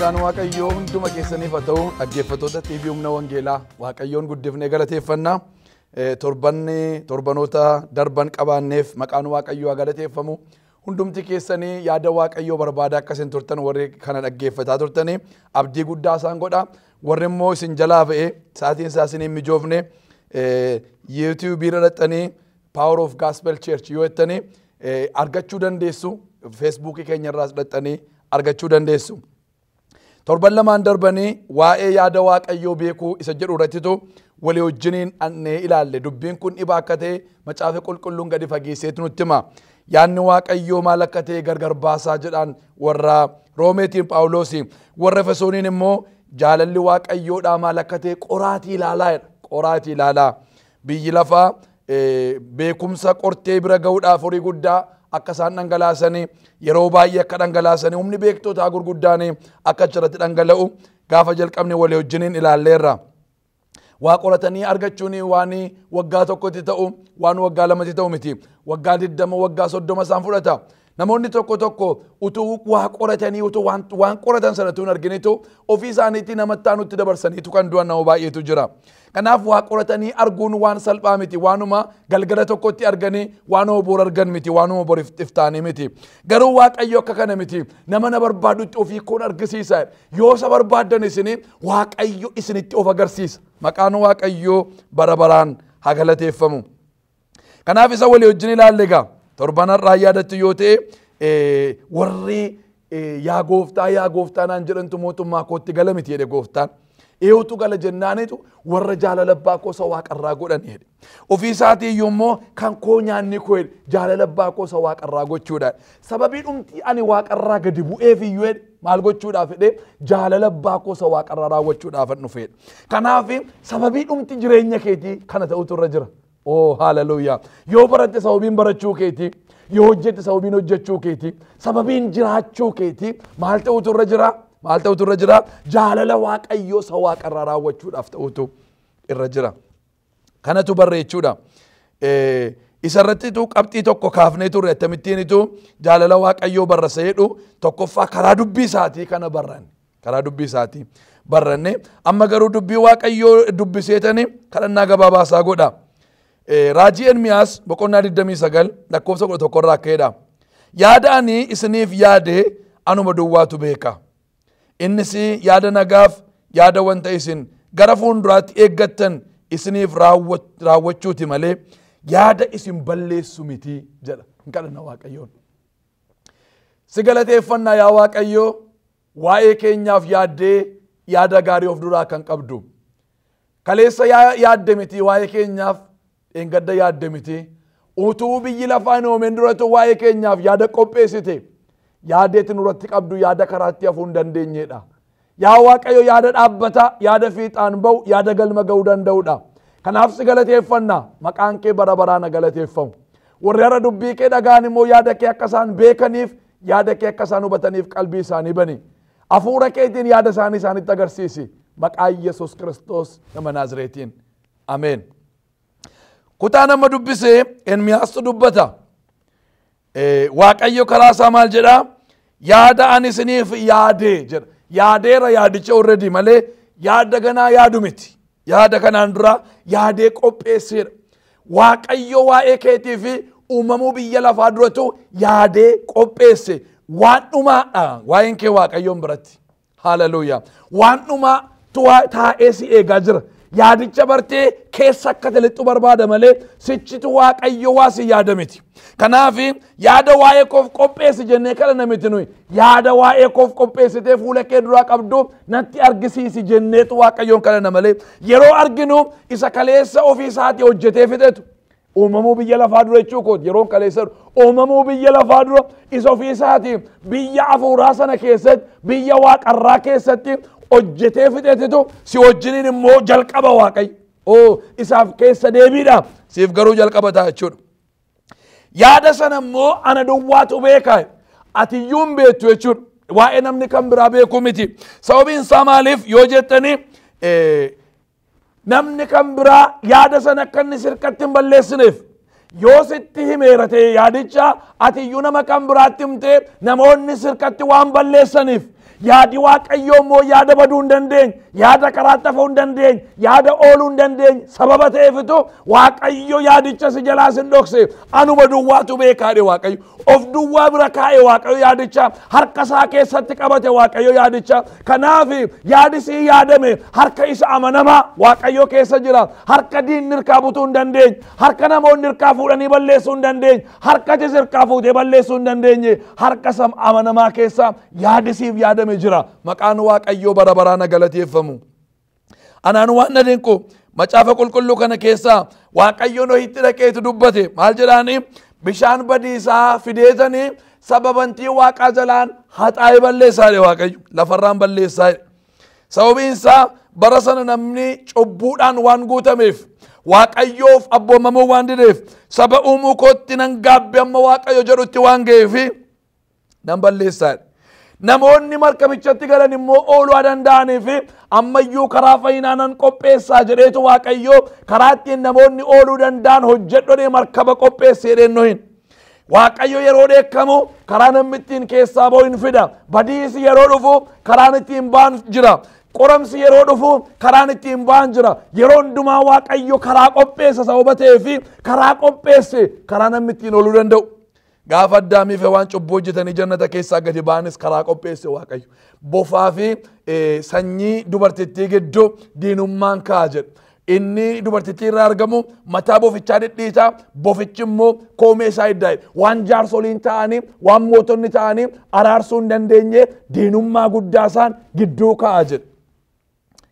Nagaan Waaqayyoo hunduma keessaniif haa ta'u. Dhaggeeffattoota TV Humna Wangeelaa, Waaqayyoon guddifnee galateeffannaa. Torbanni torbanoota darban qabaanneef maqaan Waaqayyoo haa galateeffamu. Hundumti keessanii yaada Waaqayyoo barbaada akka isin turtan, warri kana dhaggeeffataa turtanii abdii guddaa isaan godha. Warri immoo isin jalaa ba'ee sa'aatiin isaa isin hin mijoofne, YouTube irra dhaqxanii Power of Gospel Church yoo jettanii argachuu dandeessu. Feesbuukii keenya irraas dhaqxanii argachuu dandeessu. Torban lamaan darbanii waa'ee yaada Waaqayyoo beekuu isa jedhu irrattitu walii wajjiniin dhannee ilaalle. Dubbiin kun dhiba akka ta'e Macaafa Qulqulluun gadi fageesseetu nutti hima. Yaadni Waaqayyoo maal akka ta'e gargar baasaa jedhaan warra Roomeetiin Phaawulosi. Warra Efesooniin immoo jaalalli Waaqayyoodhaa maal akka ta'e qoraatii ilaalaa jedha. Qoraatii ilaalaa. Biyyi lafaa beekumsa qortee bira ga'uudhaaf horii guddaa akka isaan dhangalaasanii, yeroo baay'ee akka dhangalaasanii, humni beektotaa gurguddaan akka achirratti dhangala'u gaafa jalqabne walii wajjiniin ilaalleerra. Waa qoratanii argachuun waan waggaa tokkotti ta'u, waan waggaa lamatti ta'u miti. Waggaa 20, waggaa 30 isaan fudhata. Namoonni tokko tokko utuu waa qoratanii, utuu waan qoratan sana utuu hin arginitu ofii isaaniitti namatti aanutti dabarsaniitu kan du'an nama baay'eetu jira. Kanaaf waa qoratanii arguun waan salphaa miti. Waanuma galgala tokkotti arganii waanuma bor argan miti. Waanuma bor iftaanii miti. Garuu Waaqayyo akka kana miti. Nama na barbaadutti ofii koon argisiisa. Yoo isa barbaaddan isin, Waaqayyo isinitti of agarsiisa. Maqaan Waaqayyoo bara baraan haa galateeffamu. Kanaaf isa walii wajjin ilaalle egaa. Torban har'aa yaadattu yoo ta'e, warri "Yaa gooftaa, yaa gooftaa" naan jedhantu mootummaa kootti gala miti jedhe gooftaan. Eenyutu gala jennaanitu warra jaalala abbaa koo isa waaqarraa godhan jedhe. Ofii isaatii iyyuu immoo kan koo nyaanni koo jedhe jaalala abbaa koo isa waaqarraa gochuudha. Sababii dhumti ani waaqarraa gadi bu'eef iyyuu jedhe maal gochuudhaaf jedhe? Jaalala abbaa koo isa waaqarraa raawwachuudhaaf dhufeedha. Kanaaf sababii dhumti jireenya keetii kana ta'utu irra jira. Oh, hallelujah. Yoo baratte sababiin barachuu keetii, yoo hojjette sababiin hojjechuu keetii, sababiin jiraachuu keetii maal ta'utu irra jira? Maal ta'utu irra jira? Jaalala Waaqayyoo isa waaqarraa raawwachuudhaaf ta'utu irra jira. Kanatu barreechuudha. Isa irrattitu qabxii tokko kaafnee turre. Akkamittiinitu jaalala Waaqayyoo barrasa jedhu, tokkoffaa karaa dubbii isaatii kana barranne. Karaa dubbii isaatii barranne. Amma garuu dubbii Waaqayyoo dubbiseetanii kadhannaa gabaabaa isaa godha. Raajii Ermiyaas boqonnaa 29 lakkoofsa 11 irraa akka jedha. "Yaada ani isiniif yaade anuma duwwaatu beeka. Innis yaada nagaaf, yaada wanta isin gara fuulduraatti eeggattan isiniif raawwachuuti malee yaada isin balleessu miti" jedha. Hin kadhanna Waaqayyoon. Si galateeffannaa yaa Waaqayyoo, waa'ee keenyaaf yaaddee yaada gaarii of duraa kan qabdu. Kaleessa yaadde miti waa'ee keenyaaf, dheengadda yaadde miti. Utuu biyyi lafaa hin uumin duratu waa'ee keenyaaf yaada qopheessite. Yaadeetti nurratti qabdu yaada karaatti hafuu hin dandeenyedha. Yaa Waaqayyo, yaada dhaabbata, yaada fiixaan ba'u, yaada galma ga'uu danda'udha. Kanaaf si galateeffanna, maqaan kee bara baraan galateeffamu. Warri har'a dubbii kee dhagaan immoo yaada kee akka isaan beekaniif, yaada kee akka isaan hubataniif qalbii isaanii bani. Hafuura keetiin yaada isaanii isaanitti agarsiisi. Maqaa Yesuus Kiristoos nama Naazreetiin. Ameen. Kutaa nama dubbisee Ermiyaastu dubbata. Waaqayyo karaa isaa maal jedhaa? "Yaada ani isiniif yaadee" jedha. Yaadeera yaadicha already malee yaada ganaa yaadu miti. Yaada kanaan dura yaadee qopheesseera. Waaqayyo waa'ee keetii fi uumamuu biyya lafaa duratu yaadee qopheesse. Waan dhumaadha waa'een kee Waaqayyoon biratti. Hallelujah. Waan dhumaa taa'ee si eegaa jira. Yaadicha bartee keessa akka lixxu barbaada malee sichitu Waaqayyo waa si yaada miti. Kanaaf yaada waa'ee koof qopheessi jennee kadhanna miti nuyi. Yaada waa'ee koof qopheessitee fuula kee duraa qabdu natti argisiisi jenneetu Waaqayyoon kadhanna malee, yeroo arginu isa kaleessa ofii isaatii hojjetee fixetu. Uumamuu biyya lafaa dura jechuu kooti, yeroon kaleessa uumamuu biyya lafaa dura isa ofii isaatii biyya hafuuraa sana keessatti, biyya waaqarraa keessatti hojjetee fixeetitu si wajjiniin immoo jalqaba Waaqayyo. Oo, isaaf keessa deebiidha. Siif garuu jalqaba ta'a jechuudha. Yaada sana immoo ana duwwaatu beeka. Ati iyyuu hin beektu jechuudha. Waa'ee namni kan biraa beeku miti. Sababiin isaa maaliif yoo jettanii, namni kan biraa yaada sana akka inni sirkatti hin balleessineef. Yoo sitti himeera ta'e yaadicha, ati iyyuu nama kan biraatti himtee namoonni sirkatti waan balleessaniif, Yaadi Waaqayyoo immoo yaada baduu hin dandeenye, yaada karaa tafuu hin dandeenye, yaada ooluu hin dandeenye sababa ta'eefitu Waaqayyo yaadicha si jalaa sin dhokse. Anuma duwwaatu beekaadhe Waaqayyo. Of duwwaa bira kaa'e Waaqayyo yaadicha, harka isaa keessatti qabate Waaqayyo yaadicha. Kanaaf yaadi sii yaadame harka isa amanamaa Waaqayyo keessa jira. Harka diinni hirkaa butuu hin dandeenye, harka namoonni hirkaa fuudhanii balleessuu hin dandeenye, harka atis hirkaa fuutee balleessuu hin dandeenye, harka isa amanamaa keessa yaadi siif yaadame jira. Maqaan Waaqayyoo bara baraan galateeffamu. Anaan waan na dinqu macaafa qulqulluu kana keessaa Waaqayyo Nohitti dhaqeetu dubbate. Maal jedhaani? Bishaan badiisaa fideetanii sababantii Waaqaa jalaan haxaa'ee balleessaa jedhe Waaqayyo. Lafarraan balleessaa jedhe. Sababiin isaa bara sana namni cubbuudhaan waan guutameef, Waaqayyoof abboomamuu waan dideef, saba uumuu kootti nan gaabbe amma Waaqayyo jedhutti waan ga'eefi nan balleessaa jedhe. Namoonni markabichatti galan immoo ooluu danda'anii fi ammayyuu karaa fayyinaa nan qopheessaa jedheetu Waaqayyo karaa ittiin namoonni ooluu danda'an hojjedhonee markaba qopheesse jedheen Nohin. Waaqayyo yeroo dheekkamu karaa namni ittiin keessaa ba'u hin fida. Badiisi yeroo dhufu karaan ittiin ba'an jira. Qoramsi yeroo dhufu karaan ittiin ba'an jira. Yeroo hundumaa Waaqayyo karaa qopheessa sababa ta'eefi karaa qopheesse karaa namni ittiin ooluu danda'u. Gaafa Addaamii fi waan cubbuu hojjetanii jannata keessaa gadi ba'anis karaa qopheesse Waaqayyo. Bofaa fi sanyii dubartittii gidduu diinummaan ka'a jedha. Inni dubartittii irraa argamu mataa bofichaa dhidhiitaa, bofichi immoo koomee isaa iddaa jedha. Waan jaarsoliin ta'anii, waan mootonni ta'anii araarsuu hin dandeenye diinummaa guddaa isaan gidduu ka'a jedha.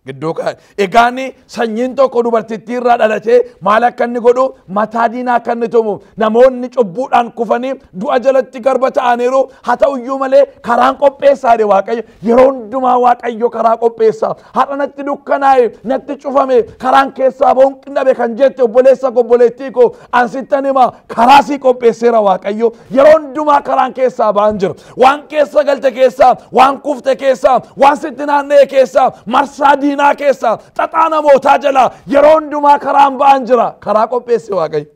Gidduu ka'a. Egaan sanyiin tokko dubartittii irraa dhalatee maal akka inni godhu, mataa diinaa akka inni tumu, namoonni cubbuudhaan kufanii du'a jalatti garba ta'aniiru. Haa ta'uyyuu malee karaan qopheessaa jedhe Waaqayyo. Yeroo hundumaa Waaqayyo karaa qopheessaa. Har'a natti dukkanaa'e, natti cufame, karaan keessaa ba'uun dhabe kan jette obboleessa koo, obboleettii koo, an sittan hima, karaa sii qopheesseera Waaqayyo. Yeroo hundumaa karaan keessaa ba'an jira. Waan keessa galte keessaa, waan kufte keessaa, waan sitti naanna'e keessaa, marsaa diinaa keessaa, xaxaa namootaa jalaa yeroo hundumaa karaan ba'an jira. Karaa qopheesse Waaqayyo.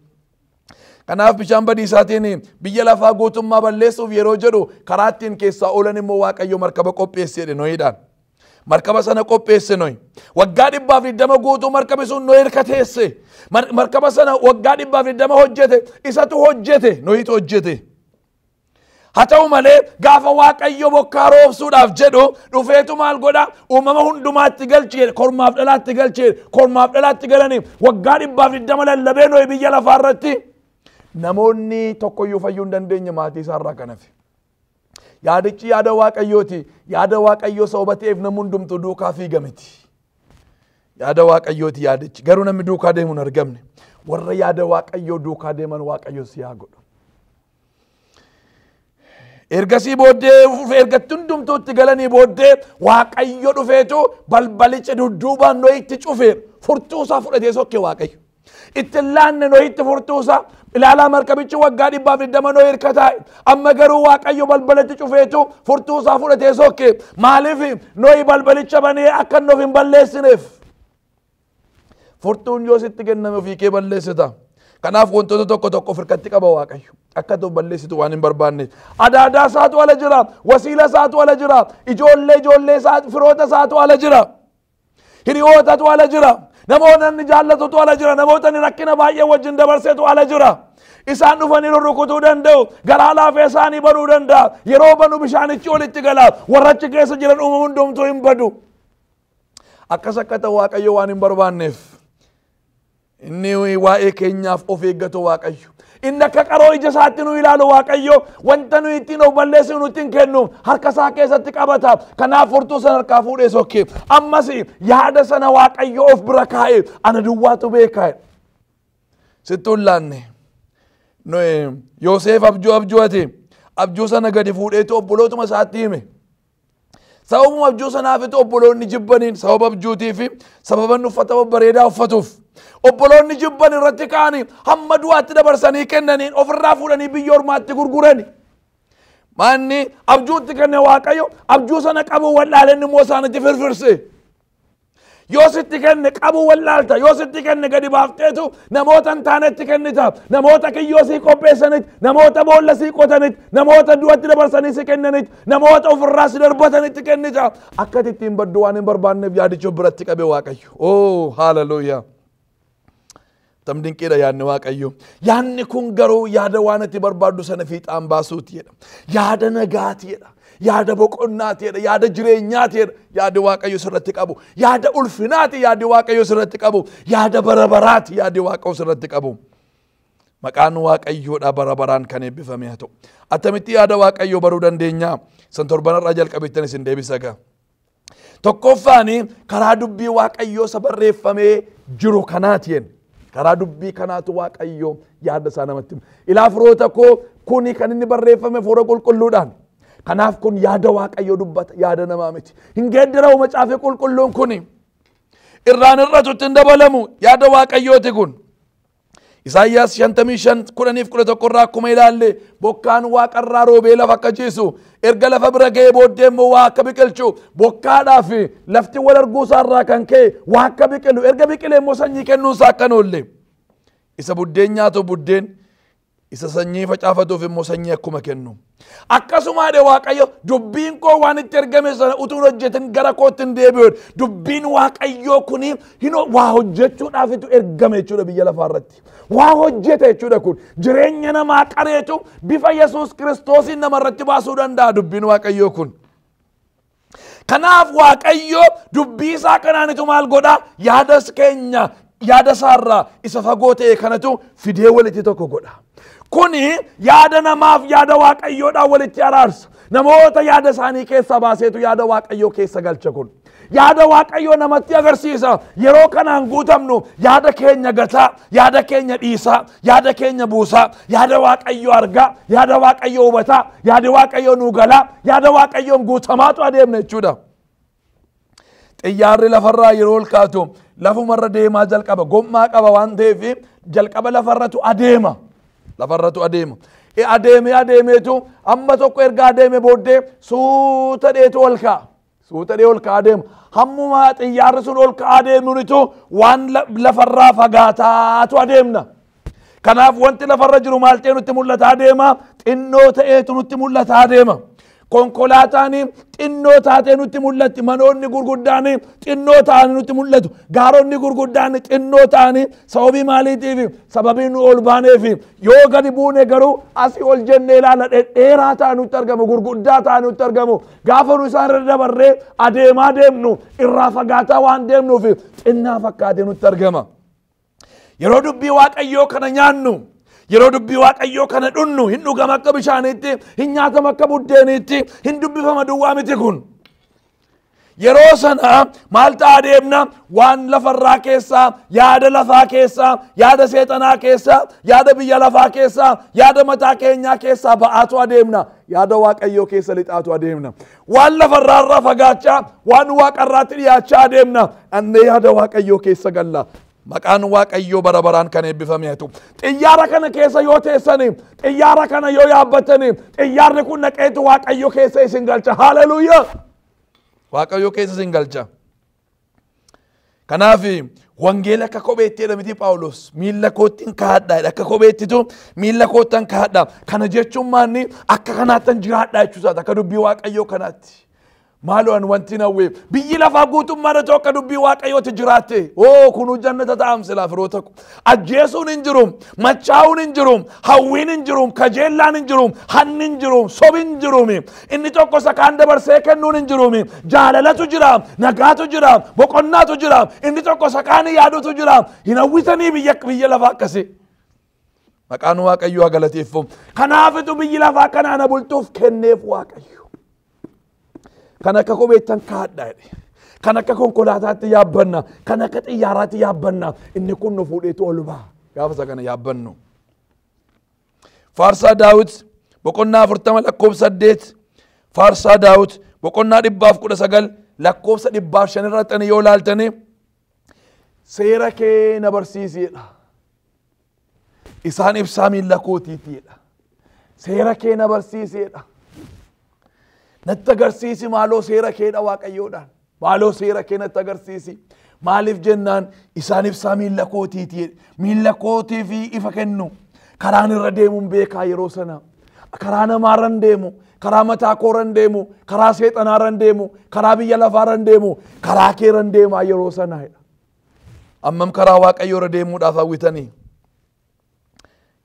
Kanaaf bishaan badiisaatiin biyya lafaa guutummaa balleessuuf yeroo jedhu karaa ittiin keessaa oolan immoo Waaqayyo markaba qopheesse jedhe Nohiidhaan. Markaba sana qopheesse Nohi. Waggaa 120 guutuu markabi sun Nohi harka teesse. Markaba sana waggaa 120 hojjete. Isatu hojjete, Nohitu hojjete. Haa ta'u malee gaafa Waaqayyo bokkaa roobsuudhaaf jedhu dhufeetu maal godha? Uumama hundumaatti galchee, kormaaf dhalaatti galchee, kormaaf dhalaatti galanii waggaa 120 lallabee Nohi biyya lafaa irratti namoonni tokkoyyuu fayyuu hin dandeenye maatii isaarraa kan hafe. Yaadichi yaada Waaqayyooti. Yaada Waaqayyoo sababa ta'eef namni hundumtuu duukaa fiiga miti. Yaada Waaqayyooti yaadichi. Garuu namni duukaa deemu hin argamne. Warra yaada Waaqayyoo duukaa deeman Waaqayyo si haa godhu. Ergasii booddee ergatti hundumtuutti galanii booddee Waaqayyo dhufeetu balbalicha dudduubaan Nohitti cufee furtuu isaa fudhatee sokke Waaqayyo. Itti hin laanne Nohitti furtuu isaa. Ilaalaa markabichi waggaa 120 Nohi harka taa'e. Amma garuu Waaqayyo balbalatti cufeetu furtuu isaa fudhatee sokke. Maaliif Nohi balbalicha banee akka inni of hin balleessineef? Furtuun yoo sitti kenname ofii kee balleessita. Kanaaf wantoota tokko tokko of harkatti qaba Waaqayyo. Akka ta'u balleessitu waan hin barbaanneef. Adaadaa isaatu ala jira. Wasiila isaatu ala jira. Ijoollee ijoollee isaa, firoota isaatu ala jira. Hiriyootatu ala jira. Namoota inni jaallatutu ala jira. Namoota inni rakkina baay'ee wajjin dabarsetu ala jira. Isaan dhufanii rurrukutuu danda'u. Garaa laafee isaanii banuu danda'a. Yeroo banu bishaanichi olitti gala. Warra achi keessa jiran uumama hundumtuu hin badu. Akkas akka ta'u Waaqayyo waan hin barbaanneef. Inni waa'ee keenyaaf of eeggatu Waaqayyo. Inni akka qaroo ija isaatti nu ilaalu Waaqayyo. Wanta nuyi ittiin of balleessinu nutti hin kennu. Harka isaa keessatti qabata. Kanaaf furtuu sana harkaa fuudhee sokke. Ammas yaada sana Waaqayyo of bira kaa'e. Ana duwwaatu beeka. Sitti hin laanne. Yoosef abjuu abju'ate. Abjuu sana gadi fuudheetu obbolootuma isaatti hime. Sababuma abjuu sanaafitu obboloonni jibbaniin sababa abjuutii fi sababa inni uffata babbareedaa uffatuuf. Obboloonni jibban irratti ka'anii hamma du'aatti dabarsanii kennaniin ofirraa fuudhanii biyya ormaatti gurgurani. Manni abjuutti kenne Waaqayyo abjuu sana qabu wallaaleen immoo isaanitti firfirse. Yoo sitti kenne qabuu wallaalta. Yoo sitti kenne gadi baafteetu namoota hin taanetti kennita. Namoota kiyyoo sii qopheessanitti, namoota boolla sii qotanitti, namoota du'atti dabarsanii si kennanitti, namoota ofirraa si darbatanitti kennita. Akka ati ittiin baddu waan hin barbaanneef yaadicha of biratti qabe Waaqayyo. Oo haaleluyyaa. Tam dinqiidha yaadni Waaqayyo. Yaadni kun garuu yaada waan ati barbaaddu sana fiixaan baasuuti jedha. Yaada nagaati jedha. Yaada boqonnaati jedha. Yaada jireenyaati jedha. Yaadi Waaqayyo sirratti qabu. Yaada ulfinaati yaadi Waaqayyo sirratti qabu. Yaada bara baraati yaadi Waaqayyo sirratti qabu. Maqaan Waaqayyoodha bara baraan kan eebbifame haa ta'u. Attamitti yaada Waaqayyoo baruu dandeenya? San torbanarraa jalqabettan isin deebisa gaa. Tokkoffaan karaa dubbii Waaqayyoo isa barreeffamee jiru kanaati jenna. Karaa dubbii kanaatu Waaqayyo yaada isaa namatti hima. Ilaa firoota koo, kuni kan inni barreeffame Hafuura Qulqulluudhaan. Kanaaf kun yaada Waaqayyoo dubbata, yaada namaa miti. Hin geeddaramu macaafa qulqulluun kuni. Irraan irratutti hin dabalamu, yaada Waaqayyooti kun. Isaayyaas 55:10-11 irraa akkuma ilaalle, bokkaan waaqarraa roobee lafa akka ciisu, erga lafa bira ga'ee booddee immoo waa akka biqilchu, bokkaadhaa fi lafti wal arguu isaarraa kan ka'e waa akka biqilu, erga biqilee immoo sanyii kennuun isaa akka hin oolle. Isa buddeen nyaatu buddeen, isa sanyii facaafatuuf immoo sanyii akkuma kennu. Akkasuma jedhe Waaqayyo, dubbiin koo waan itti ergame sana utuu hin hojjetin gara kootti hin deebi'u. Dubbiin Waaqayyoo kuni waa hojjechuudhaafitu ergame jechuudha biyya lafaa irratti. Waa hojjeta jechuudha kun. Jireenya namaa qareetu bifa Yesuus Kiristoosiin namarratti baasuu danda'a dubbiin Waaqayyoo kun. Kanaaf Waaqayyo dubbii isaa kanaanitu maal godhaa? Yaada keenya yaada isaarraa isa fagoo ta'e kanatu fidee walitti tokko godha. Kuni yaada namaaf yaada Waaqayyoodhaan walitti araarsa. Namoota yaada isaanii keessaa baaseetu yaada Waaqayyoo keessa galcha kun. Yaada Waaqayyoo namatti agarsiisa. Yeroo kanaan guutamnu yaada keenya gataa, yaada keenya dhiisaa, yaada keenya buusaa, yaada Waaqayyoo argaa, yaada Waaqayyoo hubataa, yaada Waaqayyoo nuu galaa, yaada Waaqayyoon guutamaatu adeemna jechuudha. Xiyyaarri lafarraa yeroo ol kaatu lafumarra deemaa jalqaba. Gommaa qaba waan ta'eef jalqaba lafarratu adeema. Lafarratu adeema. Adeemee adeemeetu amma tokko erga adeeme booddee suuta dheetu ol ka'a. Suuta dhee ol ka'a adeema. Hammuma xiyyaarri sun ol ka'a adeemunitu waan lafarraa fagaataatu adeemna. Kanaaf wanti lafarra jiru maal ta'e nutti mul'ataa adeema? Xinnoo ta'eetu nutti mul'ataa adeema. Konkolaataan xinnoo taatee nutti mul'atti. Manoonni gurguddaan xinnoo ta'anii nutti mul'atu. Gaaronni gurguddaan xinnoo ta'anii sababii maaliitiif? Sababii nu ol baaneef. Yoo gadi buune garuu asii ol jennee ilaalla, dhedheeraa ta'anii nutti argamu, gurguddaa ta'anii nutti argamu. Gaafa nu isaan irra dabarree adeemaa deemnu irraa fagaataa waan deemnuuf xinnaa fakkaatee nutti argama. Yeroo dubbii Waaqayyoo kana nyaannu, yeroo dubbii Waaqayyoo kana dhunnu, hin dhugama akka bishaaniitti, hin nyaatama akka buddeeniitti, hin dubbifama duwwaa miti kun. Yeroo sana maal ta'a deemna? Waan lafarraa keessaa, yaada lafaa keessaa, yaada seexanaa keessaa, yaada biyya lafaa keessaa, yaada mataa keenyaa keessaa ba'aatu adeemna. Yaada Waaqayyoo keessa lixaatu adeemna. Waan lafarraa irraa fagaachaa, waan waaqarraatti dhiyaachaa adeemna. Annee yaada Waaqayyoo keessa galla. Maqaan Waaqayyoo bara baraan kan eebbifame haa ta'u. Xiyyaara kana keessa yoo teessani, xiyyaara kana yoo yaabbattani, xiyyaarri kun naqeetu Waaqayyoo keessa isin galcha. Haleluuyaa! Waaqayyoo keessa isin galcha. Kanaaf wangeela akka kopheetti jedha miti Phaawulos. Miilla koottiin kaa'adha jedha. Akka kopheettitu miilla koottan kaa'adha. Kana jechuun maanni akka kanaattan jiraadha jechuusaati. Akka dubbii Waaqayyoo kanaatti. Maaloo an wanti hawwe biyyi lafaa guutummaa irratti akka dubbii Waaqayyooti jiraatte. Oo kunuu jannata ta'am silaa firoota ko. Ajjeesuun hin jiru, machaa'uun hin jiru, hawwiin hin jiru, kajeellaan hin jiru, hanni hin jiru, sobi hin jiru. Inni tokko isa kaan dabarsee kennuun hin jiru. Jaalalatu jira, nagaatu jira, boqonnaatu jira. Inni tokko isa kaan yaadutu jira. Hin hawwisanii biyya lafaa akkasii. Maqaan Waaqayyoo haa galateeffamu. Kanaafitu biyyi lafaa kana ana bultuuf kenneef Waaqayyo. Kan akka kopheettan kaadha jedhe. Kan akka konkolaataatti yaabbanna. Kan akka xiyyaaraatti yaabbanna. Inni kun nu fuudheetu ol ba'a. Gaafa isa kana yaabbannu. Faarsaa Daawit boqonnaa 40 lakkoofsa 8. Faarsaa Daawit boqonnaa 119 lakkoofsa 105 irratti yoo ilaaltani, seera kee na barsiisi jedha. Isaan ibsaa miilla kootiiti jedha. Seera kee na barsiisi jedha. Natti agarsiisi maaloo seera keedha Waaqayyoodhaan. Maaloo seera kee natti agarsiisi. Maaliif jennaan isaan ibsaa miilla kootiiti. Miilla kootii fi ifa kennu. Karaan irra deemuun beekaa yeroo sana. Karaa namaarra hin deemu. Karaa mataa koorra hin deemu. Karaa seexanaarra hin deemu. Karaa biyya lafaarra hin deemu. Karaa keerra hin deemaa yeroo sana. Ammam karaa Waaqayyoo irra deemuudhaaf hawwitanii?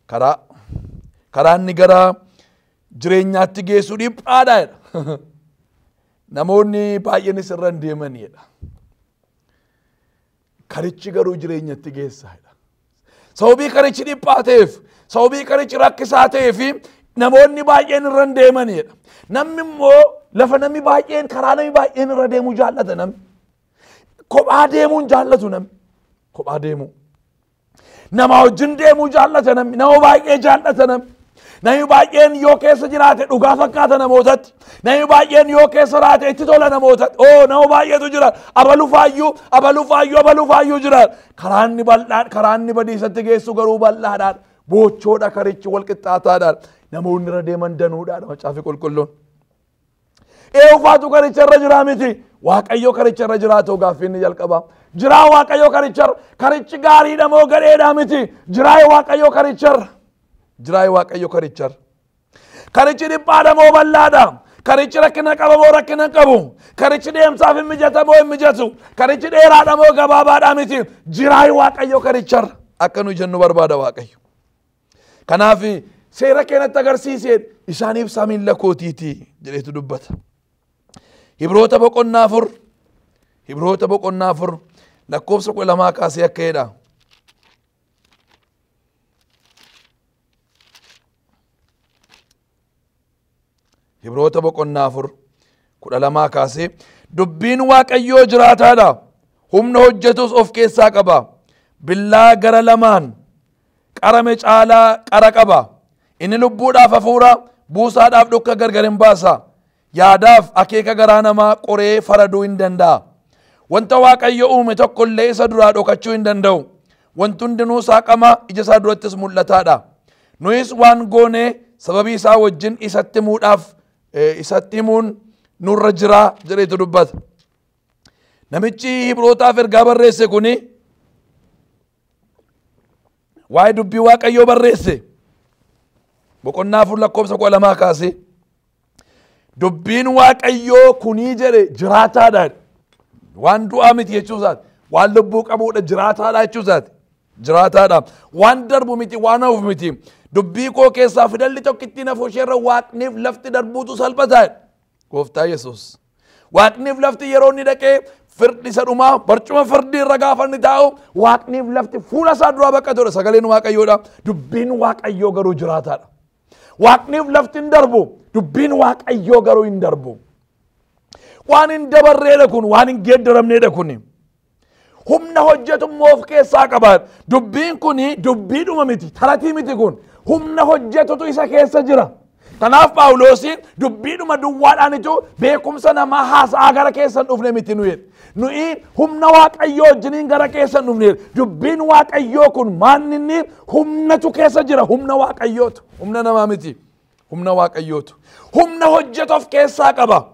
Karaa inni gara jireenyaatti geessu dhiphaadha jedha. Namoonni baay'eenis irra hin deemanidha. Karichi garuu jireenyatti geessa jedha. Sababii karichi dhiphaa ta'eef, sababii karichi rakkisaa ta'eef namoonni baay'een irra hin deemanidha. Namni immoo lafa namni baay'een karaa namni baay'een irra deemuu jaallata namni. Kophaa deemuun jaallatu namni. Kophaa deemuu. Nama wajjin deemuu jaallata namni. Nama baay'ee jaallata namni. Namni baay'een yoo keessa jiraate dhugaa fakkaata namootatti. Namni baay'een yoo keessa jiraate itti tola namootatti. Oo nama baay'eetu jira. Abalu faayyuu, abalu faayyuu, abalu faayyuu jira. Karaanni bal'aan, karaanni badiisatti geessu garuu bal'aadhaan. Boochoodha karichi wal qixxaataadhaan. Namoonni irra deeman danuudhaan macaafi qulqulluun. Eenyufaatu karicha irra jiraa miti? Waaqayyo karicha irra jiraatu gaaffii inni jalqaba. Jiraa Waaqayyo karicha irra. Karichi gaariidha moo gadheedha miti? Jiraa Waaqayyo karicha irra. Jiraa Waaqayyo karicha irra. Karichi dhiphaadha moo bal'aadha? Karichi rakkina qaba moo rakkina hin qabu? Karichi deemsaaf hin mijata moo hin mijatu? Karichi dheeraadha moo gabaabaadha miti? Jiraa Waaqayyo karicha irra. Akka nu jennu barbaada Waaqayyo. Kanaaf seera keenyatti agarsiiseen isaan ibsaa miilla kootiiti jedheetu dubbata. Hibroota boqonnaa 4, Hibroota boqonnaa 4 lakkoofsa 12 kaasee akka jedha. Hibroota boqonnaa 4 12 kaasee dubbiin Waaqayyoo jiraataadha. Humna hojjetus of keessaa qaba. Billaa gara lamaan qarame caalaa qara qaba. Inni lubbuudhaaf hafuura, buusaadhaaf dhukka gargar hin baasa. Yaadaaf akeeka garaa namaa qoree faraduu hin danda'a. Wanta Waaqayyo uume tokko illee isa duraa dhokachuu hin danda'u. Wanti hundinuu saaqama, ija isaa durattis mul'ataadha. Nuyis waan goone sababii isaa wajjin isatti himuudhaaf, isatti himuun nurra jira jedheetu dubbata. Namichi Hibrootaaf ergaa barreesse kuni waa'ee dubbii Waaqayyoo barreesse. Boqonnaa 4 lakkoofsa 12 kaasee dubbiin Waaqayyoo kunii jedhe jiraataadha. Waan du'aa miti jechuu isaati. Waan lubbuu qabuudha, jiraataadha jechuu isaati. Jiraataadha. Waan darbu miti, waan hafu miti. Dubbii koo keessaa fidalli tokkittiin hafu isheerra waaqniif lafti darbuutu salphataa. Gooftaa Yesuus. Waaqniif lafti yeroo inni dhaqee firdi isa dhumaa barcuma firdii irra gaafa inni taa'u waaqniif lafti fuula isaa duraa baqatudha. Sagaleen Waaqayyoodha. Dubbiin Waaqayyoo garuu jiraataadha. Waaqniif lafti hin darbu. Dubbiin Waaqayyoo garuu hin darbu. Waan hin dabarreedha kun, waan hin geeddaramneedha kun. Humna hojjetu immoo of keessaa qaba. Dubbiin kun dubbiidhuma miti, taratii miti kun. Humna hojjetutu isa keessa jira. Kanaaf Phaawuloosiin dubbiidhuma duwwaadhaanitu beekumsa namaa haasa'aa gara keessan dhufne miti nuyi. Nuyi humna Waaqayyoo wajjiniin gara keessan dhufne. Dubbiin Waaqayyoo kun maanni inni humnatu keessa jira. Humna Waaqayyootu. Humna namaa miti. Humna Waaqayyootu. Humna hojjetu of keessaa qaba.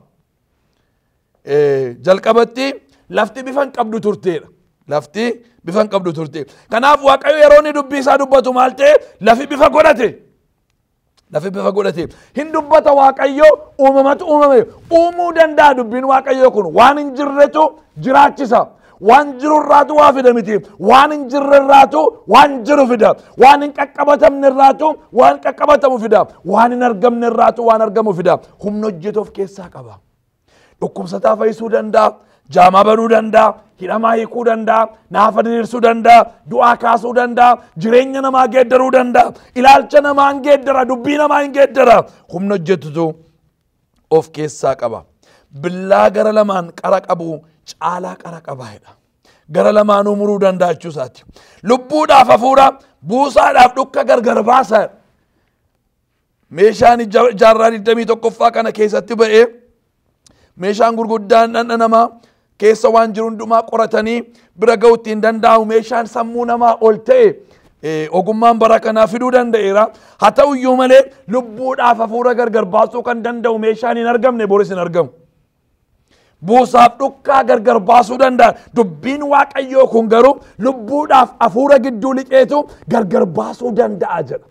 Jalqabatti lafti bifa hin qabdu turteedha. Lafti bifa hin qabdu turte. Kanaaf Waaqayyo yeroo inni dubbii isaa dubbatu maal ta'e? Lafi bifa godhate. Lafi bifa godhate. Hin dubbata Waaqayyo, uumamatu uumame. Uumuu danda'a dubbiin Waaqayyoo kun. Waan hin jirretu jiraachisa. Waan jirurraatu waa fida miti. Waan hin jirrerraatu waan jiru fida. Waan hin qaqqabatamnerraatu waan qaqqabatamu fida. Waan hin argamnerraatu waan argamu fida. Humna hojjetu of keessaa qaba. Dhukkubsataa fayyisuu danda'a. Jaamaa banuu danda'a, hidhamaa hiikuu danda'a, naafa diriirsuu danda'a, du'aa kaasuu danda'a, jireenya namaa geeddaruu danda'a, ilaalcha namaa hin geeddara, dubbii namaa hin geeddara. Humna hojjetutu of keessaa qaba. Billaa gara lamaan qara qabu caalaa qara qaba jedha. Gara lamaanuu muruu danda'a jechuu isaati. Lubbuudhaaf hafuura, buusaadhaaf dhukka gargar baasa. Meeshaan jaarraa 21ffaa kana keessatti ba'ee meeshaan gurguddaan dhandha namaa keessa waan jiru hundumaa qoratanii bira ga'uutti hin danda'amu. Meeshaan sammuu namaa ol ta'e ogummaan bara kanaa fiduu danda'eera. Haa ta'u iyyuu malee lubbuudhaaf hafuura gargar baasuu kan danda'u meeshaan hin argamne boris hin argamu. Buusaaf dhukkaa gargar baasuu danda'a. Dubbiin Waaqayyoo kun garuu lubbuudhaaf hafuura gidduu lixeetu gargar baasuu danda'a jedha.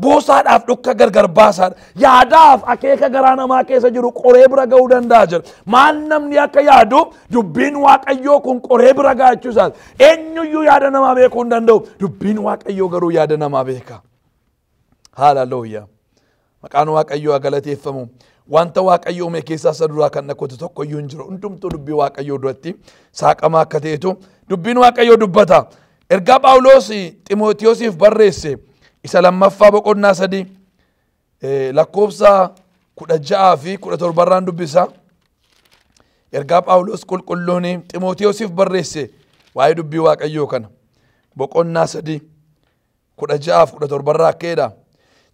Buusaadhaaf dhukka gargar baasaadha. Yaadaaf akeeka garaa namaa keessa jiru qoree bira ga'uu danda'a jedha. Maal namni akka yaadu dubbiin Waaqayyoo kun qoree bira ga'a jechuu isaati. Eenyuyyuu yaada namaa beekuu hin danda'u. Dubbiin Waaqayyoo garuu yaada namaa beeka. Haaleluyyaa. Maqaan Waaqayyoo haa galateeffamu. Wanta Waaqayyo uume keessaa isa duraa kan dhakkatu tokko iyyuu hin jiru. Hundumtuu dubbii Waaqayyoo duratti saaqamaa akka ta'etu dubbiin Waaqayyoo dubbata. Ergaa Phaawulos Ximootiyoosiif barreesse isa lammaffaa boqonnaa 3 lakkoofsa 16 fi 17 irraan dubbisa. Ergaa Phaawulos qulqulluun Ximootiyoosiif barreesse waa'ee dubbii Waaqayyoo kana boqonnaa 3 16 fi 17 irraa akka jedha.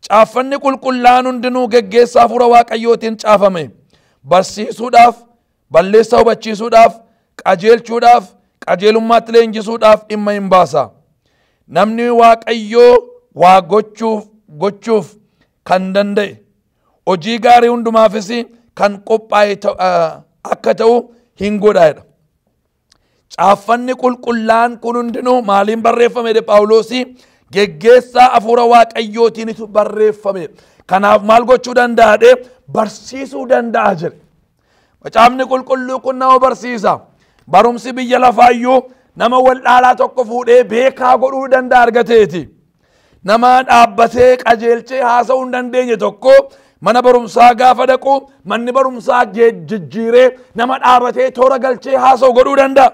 Caaffanni qulqullaa'aan hundinuu geggeessaa hafuura Waaqayyootiin caafame. Barsiisuudhaaf, balleessaa hubachiisuudhaaf, qajeelchuudhaaf, qajeelummaatti leenjisuudhaaf dhimma hin baasa. Namni Waaqayyoo waa gochuuf kan danda'e, hojii gaarii hundumaafis kan qophaa'e akka ta'u hin godha jedha. Caaffanni qulqullaa'aan kun hundinuu maaliin barreeffame jedhe Phaawulosi? Geggeessaa hafuura Waaqayyootiinitu barreeffame. Kanaaf maal gochuu danda'a jedhe? Barsiisuu danda'a jedhe. Macaafni qulqulluu kun nama barsiisa. Barumsi biyya lafaayyuu nama waldhaalaa tokko fuudhee beekaa godhuu danda'a argateeti. Nama dhaabbatee qajeelchee haasa'uu hin dandeenye tokko mana barumsaa gaafa dhaqu manni barumsaa jijjiiree nama dhaabatee toora galchee haasa'u godhuu danda'a.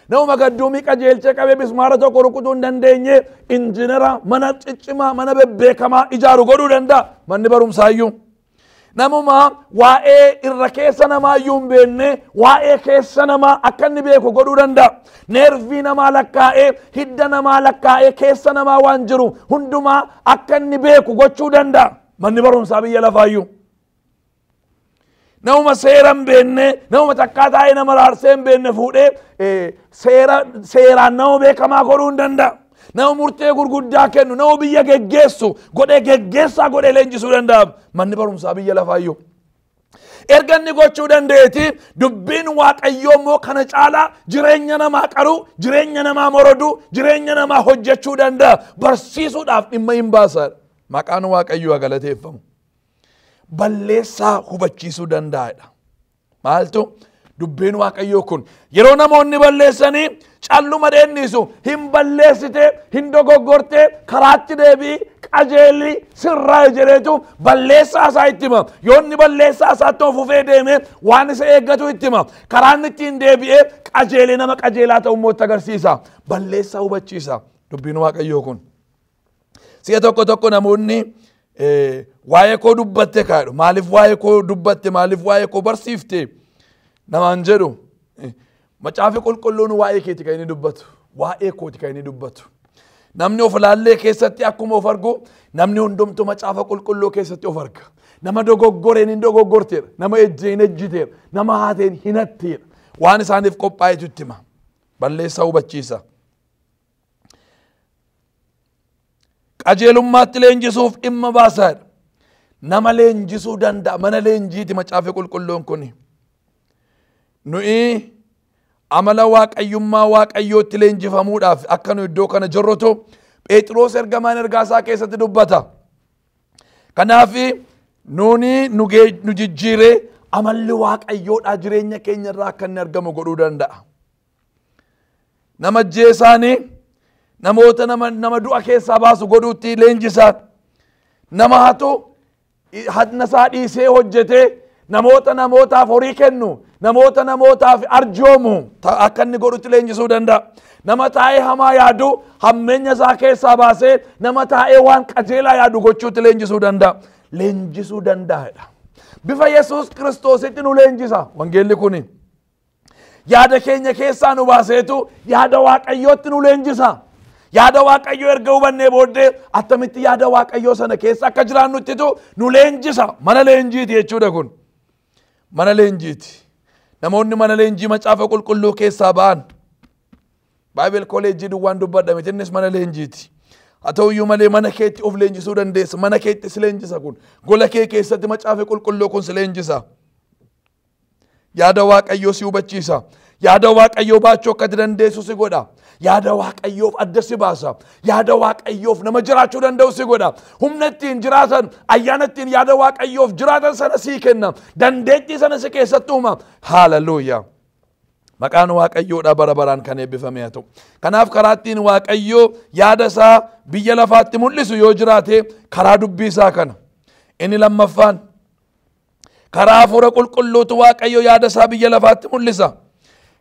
Nama gadduumii qajeelchee qabee bismaara tokko rukutuu hin dandeenye injinara mana ciccimaa mana bebbeekamaa ijaaru godhuu danda'a manni barumsaayyuu. Namuma waa'ee irra keessa namaayyuu hin beekne waa'ee keessa namaa akka inni beeku godhuu danda'a. Neervii namaa lakkaa'ee hidda namaa lakkaa'ee keessa namaa waan jiru hundumaa akka inni beeku gochuu danda'a manni barumsaa biyya lafaayyuu. Namuma seera hin beekne, namuma takkaa taa'ee nama raarsee hin beekne fuudhee seeraan nama beekamaa godhuu hin danda'a. Nama murtee gurguddaa kennu, nama biyya geggeessu godhee geggeessaa godhee leenjisuu danda'a manni barumsaa biyya lafaayyuu. Erga inni gochuu danda'eeti dubbiin Waaqayyoo immoo kana caalaa jireenya namaa qaru, jireenya namaa morodu, jireenya namaa hojjechuu danda'a. Barsiisuudhaaf dhimma hin baasa. Maqaan Waaqayyoo haa galateeffamu. Balleessaa hubachiisuu danda'edha. Maaltu dubbiin Waaqayyoo kun yeroo namoonni balleessanii calluma dheennisu hin balleessite, hin dogoggorte, karaatti deebii qajeelli sirraa jedheetu balleessaa isaa itti hima. Yoo inni balleessaa isaatti of fufee deeme waan isa eeggatu itti hima. Karaan ittiin deebi'ee qajeelee nama qajeelaa ta'u immoo itti agarsiisa. Balleessaa hubachiisa dubbiin Waaqayyoo kun. Si'a tokko tokko namoonni waa'ee koo dubbatte kaadhu. Maaliif waa'ee koo dubbatte? Maaliif waa'ee koo barsiifte? Namaan jedhu. Macaafi qulqulluun waa'ee keeti kan inni dubbatu. Waa'ee kooti kan inni dubbatu. Namni of laallee keessatti akkuma of argu namni hundumtuu macaafa qulqulluu keessatti of arga. Nama dogoggoreen hin dogoggorteera. Nama ejjeen ejjiteera. Nama haateen hin hatteera. Waan isaaniif qophaa'etu itti hima. Balleessaa hubachiisa. Qajeelummaatti leenjisuuf dhimma baasaadha. Nama leenjisuu danda'a. Mana leenjiiti macaafi qulqulluun kuni. Nuyi amala Waaqayyummaa Waaqayyootti leenjifamuudhaaf akka nu iddoo kana jirrutu Phexros ergamaan ergaa isaa keessatti dubbata. Kanaaf nuuni nu jijjiiree amalli Waaqayyoodhaa jireenya keenya irraa akka inni argamu godhuu danda'a. Nama ajjeesaanii namoota nama du'a keessaa baasu godhuutti leenjisaa. Nama hatu hatna isaa dhiisee hojjetee namoota namootaaf horii kennu, namoota namootaaf arjoomu akka inni godhutti leenjisuu danda'a. Nama taa'ee hamaa yaadu hammeenya isaa keessaa baasee nama taa'ee waan qajeelaa yaadu gochuutti leenjisuu danda'a. Leenjisuu danda'edha. Bifa Yesuus Kiristoositti nu leenjisa wangeelli kuni. Yaada keenya keessaa nu baaseetu yaada Waaqayyootti nu leenjisa. Yaada Waaqayyoo erga hubannee booddee attamitti yaada Waaqayyoo sana keessa akka jiraannuttitu nu leenjisa. Mana leenjiiti jechuudha kun. Mana leenjiiti. Namoonni mana leenjii macaafa qulqulluu keessaa ba'an. Baayibel kolleejjii duwwaan dubbadha miti, innis mana leenjiiti. Haa ta'uyyuu malee mana keetti of leenjisuu dandeessa. Mana keetti si leenjisa kun. Gola kee keessatti macaafa qulqulluu kun si leenjisa. Yaada Waaqayyoo si hubachiisa. Yaada Waaqayyoo baachuu akka dandeessu si godha. Yaada Waaqayyoof adda si baasa. Yaada Waaqayyoof nama jiraachuu danda'u si godha. Humna ittiin jiraatan, ayyaana ittiin yaada Waaqayyoof jiraatan sana sii kenna. Dandeettii sana si keessatti uuma. Haaleluyyaa. Maqaan Waaqayyoodha bara baraan kan eebbifame haa ta'u. Kanaaf karaa ittiin Waaqayyoo yaada isaa biyya lafaatti mul'isu yoo jiraate karaa dubbii isaa kana. Inni lammaffaan karaa Hafuura Qulqulluutu Waaqayyo yaada isaa biyya lafaatti mul'isa.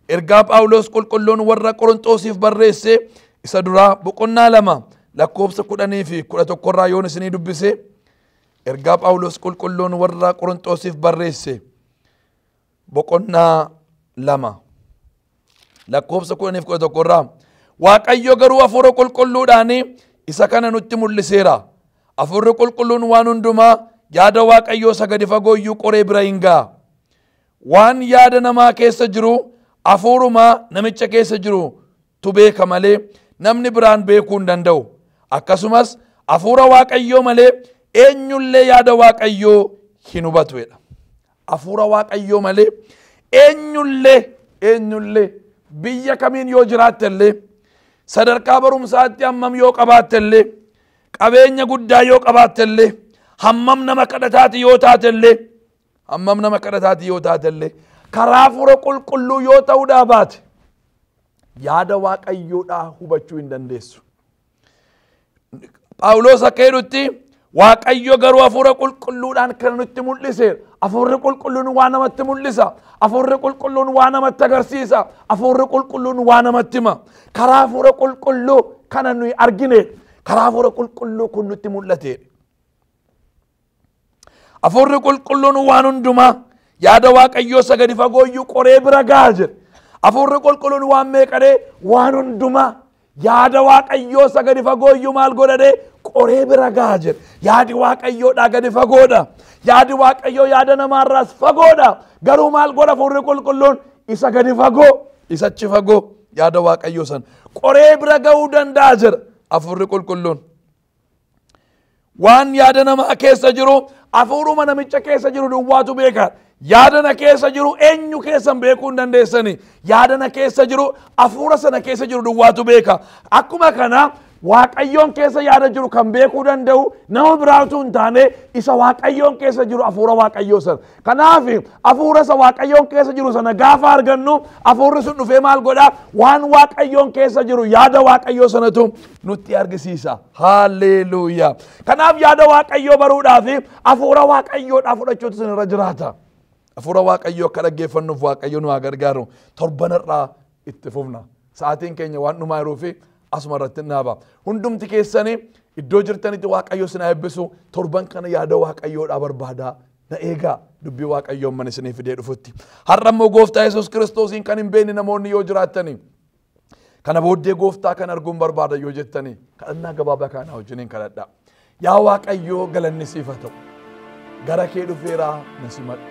Ergaa Phaawulos qulqulluun warra Qorontoosiif barreesse isa duraa boqonnaa 2 lakkoofsa 10 fi 11 irraa yoon isinii dubbise. Ergaa Phaawulos qulqulluun warra Qorontoosiif barreesse boqonnaa 2 lakkoofsa 10 fi 11 irraa Waaqayyo garuu Hafuura Qulqulluudhaan isa kana nutti mul'iseera. Hafuurri Qulqulluun waan hundumaa yaada Waaqayyoo isa gadi fagoo iyyuu qoree bira hin ga'a. Waan yaada namaa keessa jiru hafuuruma namicha keessa jiru tu beeka malee namni biraan beekuu hin danda'u. Akkasumas hafuura Waaqayyoo malee eenyullee yaada Waaqayyoo hin hubatu jedha. Hafuura Waaqayyoo malee eenyullee biyya kamiin yoo jiraatte illee, sadarkaa barumsaatti hammam yoo qabaatte illee, qabeenya guddaa yoo qabaatte illee, hammam nama kadhataati yoo taate illee, hammam nama kadhataati yoo taate illee, karaa Hafuura Qulqulluu yoo ta'uudhaa baate yaada Waaqayyoodhaa hubachuu hin dandeessu. Phaawulos akka jedhutti Waaqayyo garuu Hafuura Qulqulluudhaan kan nutti mul'iseera. Hafuurri Qulqulluun waa namatti mul'isa. Hafuurri Qulqulluun waa namatti agarsiisa. Hafuurri Qulqulluun waa namatti hima. Karaa Hafuura Qulqulluu kana nuyi argine, karaa Hafuura Qulqulluu kun nutti mul'ate. Hafuurri Qulqulluun waan hundumaa yaada Waaqayyoo isa gadi fagoo iyyuu qoree bira ga'a jedhe. Hafuurri Qulqulluun waan meeqadhee waan hundumaa yaada Waaqayyoo isa gadi fagoo iyyuu maal godhadhee qoree bira ga'a jedhe. Yaadi Waaqayyoodhaa gadi fagoodha. Yaadi Waaqayyoo yaada namaarraas fagoodha. Garuu maal godha Hafuurri Qulqulluun isa gadi fagoo, isa achi fagoo yaada Waaqayyoo sana qoree bira ga'uu danda'a jedha Hafuurri Qulqulluun. Waan yaada namaa keessa jiru hafuuruma namicha keessa jiru duwwaatu beeka. Yaada na keessa jiru eenyu keessan beekuu hin dandeessani. Yaada na keessa jiru hafuura sana keessa jiru duwwaatu beeka. Akkuma kana Waaqayyoon keessa yaada jiru kan beekuu danda'u nama biraatu hin taane isa Waaqayyoon keessa jiru hafuura Waaqayyoo sana. Kanaaf hafuura isa Waaqayyoon keessa jiru sana gaafa argannu hafuurri sun dhufee maal godhaa? Waan Waaqayyoon keessa jiru yaada Waaqayyoo sanatu nutti argisiisa. Haalleluuyaa. Kanaaf yaada Waaqayyoo baruudhaaf hafuura Waaqayyoodhaa fudhachuutu isinirra jiraata. Hafuura Waaqayyoo akka dhaggeeffannuuf Waaqayyo nu haa gargaaru. Torbanarraa itti fufna. Sa'aatiin keenya waan dhumaa jiruu fi asuma irratti dhaaba. Hundumti keessanii iddoo jirtanitti Waaqayyo isin haa eebbisu. Torban kana yaada Waaqayyoodhaa barbaadaa. Na eegaa dubbii Waaqayyoon mana isinii fidee dhufutti. Har'a immoo Gooftaa Yesuus Kiristoosiin kan hin beekne namoonni yoo jiraattanii, kana booddee Gooftaa kan arguun barbaada yoo jettanii, kadhannaa gabaabaa kana wajjiniin kadhadhaa. Yaa Waaqayyoo galanni siif haa ta'u. Gara kee dhufeeraa na simadhu.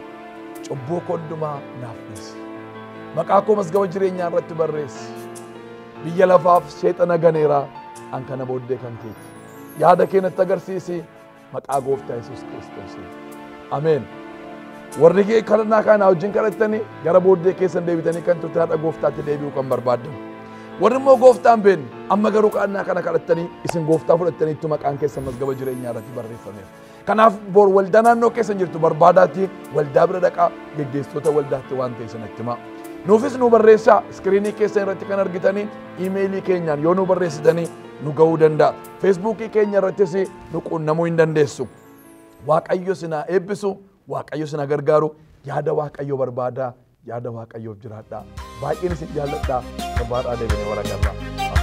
Cubbuu koo hundumaa naaf dhiisi. Maqaa koo mazgaba jireenyaa irratti barreessi. Biyya lafaaf seexana ganeeraa an kana booddee kan keeti. Yaada kee natti agarsiisi maqaa Gooftaa Yesuus Kiristoosiin. Ameen. Warri kee kadhannaa kana wajjin kadhattanii gara booddee keessan deebitanii kan turte haadha Gooftaatti deebi'uu kan barbaaddan. Warri immoo Gooftaan beekne amma garuu kadhannaa kana kadhattanii isin Gooftaa fudhattaniittu maqaan keessan mazgaba jireenyaa irratti barreeffameera. Kanaaf bor waldaa naannoo keessan jirtu barbaadaatti waldaa bira dhaqaa geggeessitoota waldaatti waan ta'e sanatti himaa. Nuufis nu barreessaa iskiriinii keessan irratti kan argitanii iimeelii keenyaan yoo nu barreessitanii nu ga'uu danda'a. Feesbuukii keenya irrattis nu quunnamuu hin dandeessu. Waaqayyo isin haa eebbisu, Waaqayyo isin haa gargaaru. Yaada Waaqayyoo barbaadaa, yaada Waaqayyoof jiraadhaa. Baay'een isin jaalladhaa. Barbaadhaa deebinee wal agarra.